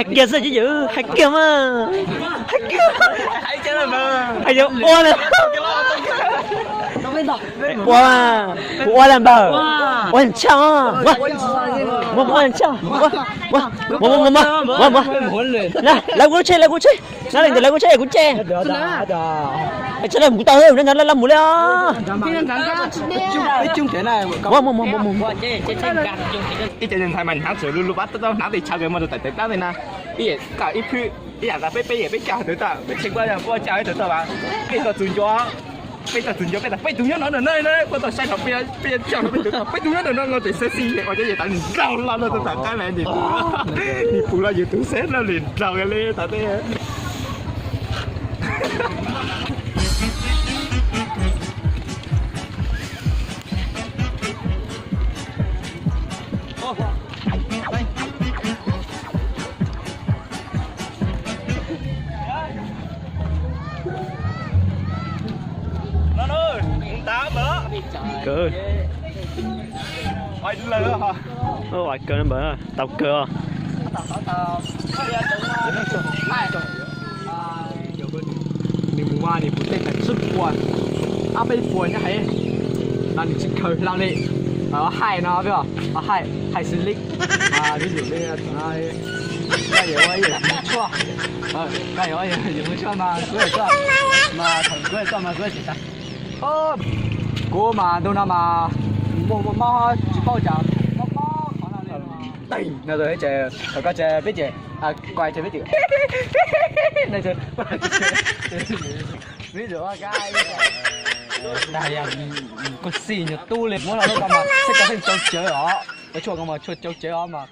Hais kiag xwb ces yus hais kiag mas. Hais kiag. Hais ua na. Ua, kuv ua lawm npawg. Ua ntshaj. Ua, ua ntshaj. Ua, ua, ua, ua, ua. Lawv kuv tsheb, lawv kuv tsheb. Nab leej ntawd lawv kuv tsheb, kuv tsheb. Tsheb lawv mus tau, nab nyob lawv mus li os. Ua, ua, ua, ua, ua. Ib cov ntxhais mas hnyav txawm lub lub pab tau hnyav tes chaw kawg mas rau tawm tawm plab li na. Ib yam ib phwb, ib yam tas peb peb yam peb caj tawv tag, peb tsheej kuab puab caj tawv tag mas peb tuaj txug ncua, peb tuaj txug ncua peb tas peb tus nyob no na, puab tuaj saib no peb caj no peb tawv tag, peb tus nyob no no los tes xab xi ua cov yam tas nws nraug los no tau tas qab mas nws pum los yus tus xab no nws nraug li tas teb. Nws mus mas nws pum tej tas tsib puas, ob peb puas nyob heev, no nws tsis khaws hlo li. Haij no, haij, haij xws li, vis dụ li, koj yuav ua yus mus tshuaj, koj yuav ua yus mus tshuaj mas kuv tuaj, mas thaum kuv tuaj mas kuv tsis tas. Kuv mas ntu no mas muaj muaj mob tsis paub cas, mob mob qhov no li. Teeg no ces thaum koj ces peb ces, koj ces peb ces, vis dụ koj xij nyuag tub li muab los lub ko mas xij koj xeej cau cawv os, koj tshuaj ko mas tshuaj cau cawv os mas.